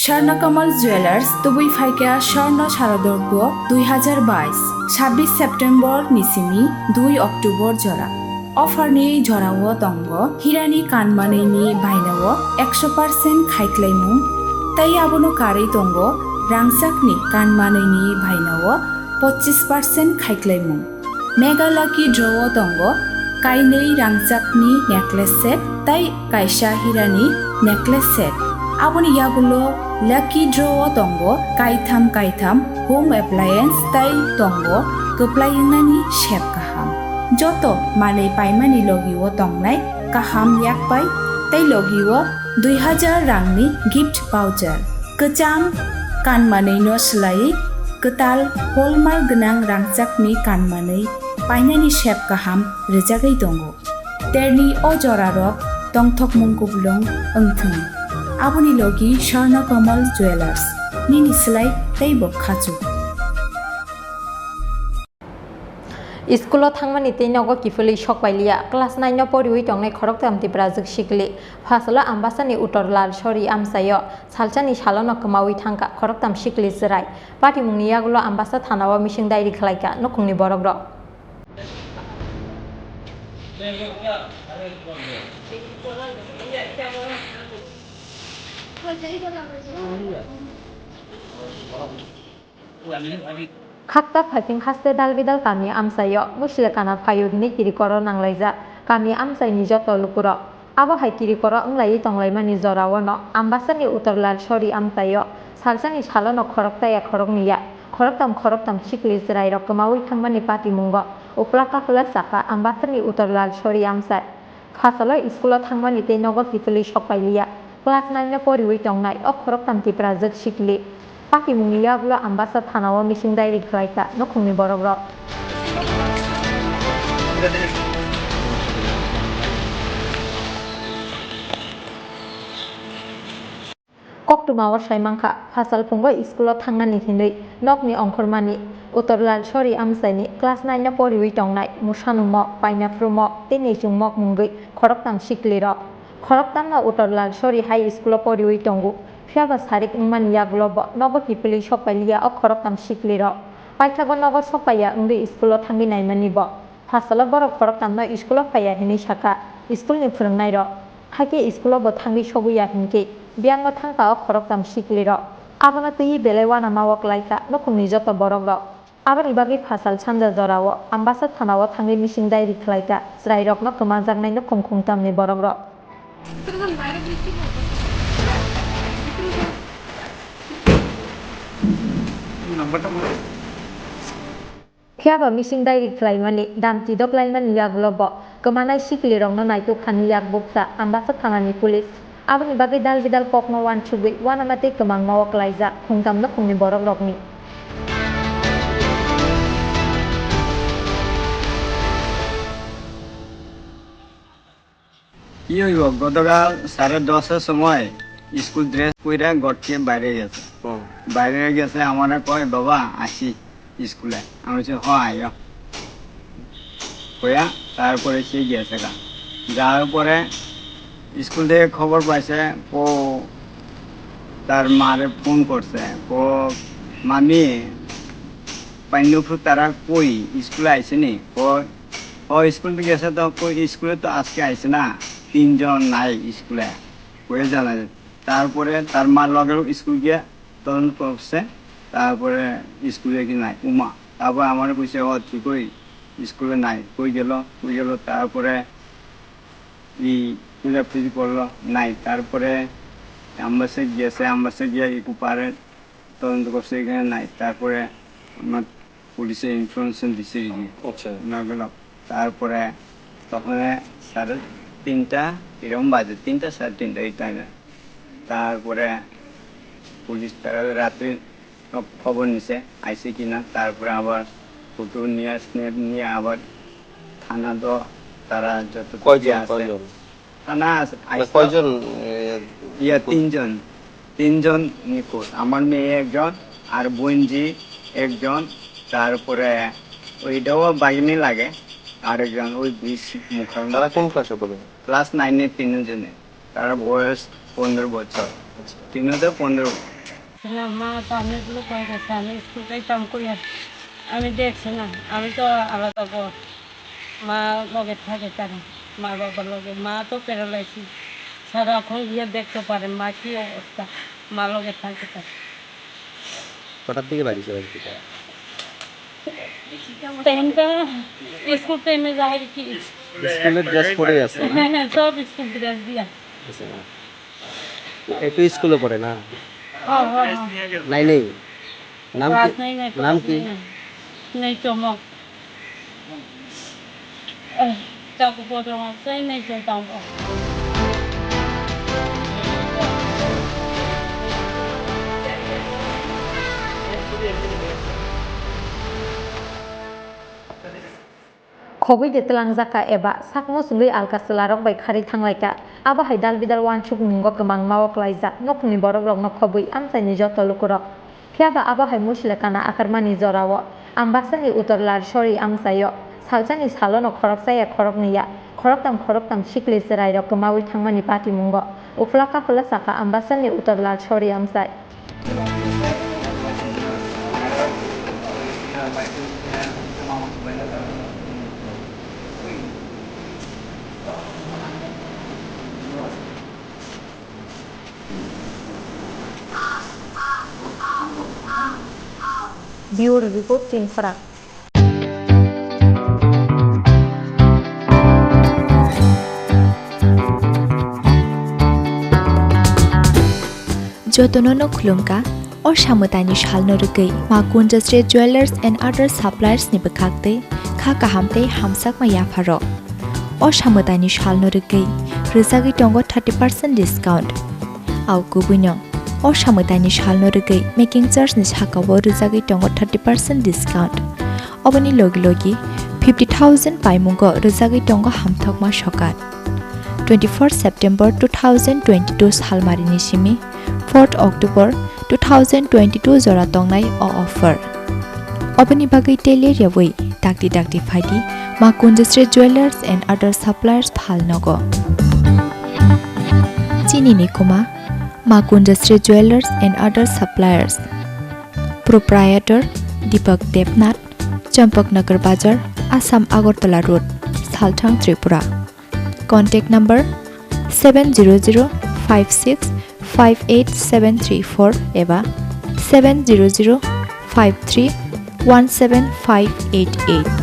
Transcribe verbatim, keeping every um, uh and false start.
Swarna Kamal Jewelers, tubui phaikha Swarna Sharadorgo dui hazar bais, sabbish September ni simi dui October jora. Offer ni jorao tongo hirani kanmanwi ni bainao ekso percent khaiklaimung, tei abono karwi tongo rangchakni kanmanwi ni bainao pochis percent khaiklaimung. Mega Lucky Draw o tongo kainwi rangchakni necklace set tei kaisa hirani necklace set. Aboni yagulo Lucky Draw o tongo kaitham kaitham home appliance tei tongo kwplai wngnani sep kaham. Joto manwi paimani logi o tongnai kaham yakpai tei logi o dui hazar rangni gift voucher. Kwcham kanmanwi no swlaiwi kwtal hallmark gwnang rangchakni kanmanwi painani sep kaham rwjagwi tongo. Terni o jorarok tongthokmung kuplung wngthwng. Aboni logi Swarna Kamal Jewelers, nini swlai teibo khachuk. Iskulo thangmani tei nogo kiphilwi sok pailiya, class nine no poriwi tongnai khoroktham Tiprajwk sikli. Phasalo Ambasani Uttor Lalsori amchaio salsani salono kwmawi thangkha khoroktham sikli chwrai. Patimungni yagulo Ambasa thanao mising dairi khlaikha nukhungni borokrok. Khakta phaising haste dal bidal kami amchaio musle kana phaio hinwi kirikoro nanglaijak kami amchaini joto lukurok. Abo hai kirikoro wnglaiwi tonglaimani jorao no Ambasani Uttor Lalsori amchaio salsani salono khoroksa ya khoroknwi ya khoroktham khoroktham sikli chwrairok kwmawi thangmani patimungo uplaka kwlak chakha Ambasani Uttor Lalsori amchai. Phasalo iskulo thangmani tei nogo kiphilwi sok pailiya. Class nine no poriwi tongnai o khoroktham Tiprajwk sikli. Patimungni yagulo Ambasa thanao mising dairi khlaikha nukhungni borokrok. Koktwmao saimankha, phasal phungo iskulo thangnani hinwi nokni ongkhormani Uttor Lalsori amchaini class nine no poriwi tongnai Musanumok, Painaphurumok tei Neichungmok mungwi khoroktham siklirok. Khoroktham no Uttor Lalsori High School o poriwi tongo, phiyaba sarik wngmani yagulo bo nogo kiphilwi sok pailiya o khoroktham siklirok. Paithago nogo sok paiya wngwi iskulo thangwi naimani bo. Phasalo borok khoroktham no iskulo phaiya hinwi sakha, iskulni phwrwngnairok. Hakhe iskulo bo thangwi sogwi ya hinkhe, biyangno thangkha o khoroktham siklirok. Abono twiwi belai uanama o klaikha nukhungni joto borokrok. Aboni bagwi phasal sanja jorao Ambasa thanao thangwi mising dairi khlaikha chwrairokno kwmajaknai nukhung khungtamni borokrok. Phiya ba mising dairi khlaimani, damti doklaimani yagulo bo kwmanai siklirokno naituk thani yak bukcha Ambasa thanani police. Aboni bagwi dal bidal kokno uansugwi uanama tei kwmangma o klaijak khungtam nukhungni borokrokni. কি হইব? গতকাল সাড়ে দশটার সময় school dress পরে ঘর থেকে বাইরে গেছে। হুম। বাইরে গেছে, আমারে কয়, "বাবা, আসি স্কুলে।" আমি বলছি, "হ, আইও।" কইয়া তারপরে সে গেছে গা। যাওয়ার পরে স্কুল থেকে খবর পাইছে, ও তার মারে ফোন করছে, ও, "মামি, পাইন্নপুর তারা কই? স্কুলে আইসেনি?" ও, "ও স্কুল থেকে গেছে তো, কই স্কুলে তো আজকে আইসে না, তিনজন নাই স্কুলে।" কয়ে জানা যায়। তারপরে তার মার লগে স্কুল গিয়া তদন্ত করছে, তারপরে স্কুলে কি নাই, উমা। তারপরে আমারে কইছে, "ও, তুই কই? স্কুলে নাই, কই গেল, কই গেল?" তারপরে ই খোঁজাখুঁজি করলো, নাই। তারপরে অ্যাম্বাসে গেছে, অ্যাম্বাসে গিয়ে একটু পারে তদন্ত করছে, এখানে নাই। তারপরে আমার পুলিশে ইনফরমেশন দিছে এই যে আচ্ছা। ওনাগুলো। তারপরে তখন সাড়ে তিনটা এরকম বাজে, তিনটা, সাড়ে তিনটা এই টাইমে। তারপরে পুলিশ তারা রাত্রে সব খবর নিছে, আইছে কিনা। তারপরে আবার ফটো নিয়ে, স্ন্যাপ নিয়ে আবার থানা তো তারা যত কয়জন, আছে। কয়জন? থানা আছে, মানে আইছে তো। কয়জন, এ, ইয়া, নিখোঁজ? তিনজন। তিনজন নিখোঁজ। আমার মেয়ে একজন, আর বোনজি একজন, তারপরে ওইটাও বাগিনী লাগে, আরেকজন ওই বিশ মুখের তারা মধ্যে। কোন ক্লাসে পড়ে? ক্লাস নাইনে তিনজনে। তার বয়স পনেরো বছর। আচ্ছা। তিনজন পনেরো। না, মা তো আমি লোক হয়ে গেছে, আমি স্কুলটাই কাম করি আর আমি দেখছি না, আমি তো আলাদা ঘর, মা লগে থাকে তারা, মা বাবার লগে, মা তো প্যারালাইসিস, সারাক্ষণ গিয়ে দেখতে পারে মা কি অবস্থা, মা লগে থাকে তারা। কটার দিকে বাড়ি চলে যেতে? টাইমটা স্কুল টাইমে যাই কি? স্কুলের ড্রেস পরে আছে না? হ্যাঁ, হ্যাঁ, সব স্কুল ড্রেস দিয়া। আছে না? একটু স্কুলে পড়ে না? হ্যাঁ, হ্যাঁ, হ্যাঁ। নাই, নেই। নাম কি? ক্লাস নেই, নেই, নাম ক্লাস কি? নেই। নেই চমক। Eh, taku potro ma sai nei chai tamo. Khobwi de twlangjakha eba sakno chwngwi alka chwlarok bai kharwi thanglaikha. Abo hai dal bidal uansukmungo kwbangma-o klaijak, nukhungni borokrokno khobwi amchaini joto lukurok. Phiya ba abo hai Muslekana akarmani jorao Ambasani Uttor Lalsori amchaio salsani salono khoroksa ya khoroknwi ya khoroktham khoroktham sikli chwrairok kwmaui thangmani patimungo uphla kaphla sakha Ambasani Uttor Lalsori amchai. Bureau Report, Chinpharak. Jotono no khulumkha, o samwtaini salno rwgwi Ma Kunjasri Jewellers and Other Suppliers ni bwkhaktwi kha kaham tei hamsakma yapharok. O samwtaini salno rwgwi rwjagwi tongo thirty percent discount. Au kubuino o samwtaini salno rwgwi making charge ni sakao rwjagwi tongo thirty percent discount. Oboni logi logi fifty thousand paimungo rwjagwi tongo hamthokma sokat. Twenty-four September two thousand twenty-two salmarini simi fourth October two thousand twenty-two jora tongnai o offer. Oboni bagwi tei ler yawi dakti dakti phaidi Ma Kunjasri Jewellers and Other Suppliers phalnogo. Chini ni kuma Ma Kunjasri Jewellers and Other Suppliers. Proprietor Deepak Debnath, Champaknagar Bazar, Assam Agartala Road, Salthang, Tripura. Contact number seven zero zero five six five eight seven three four eba seven zero zero five three one seven five eight eight.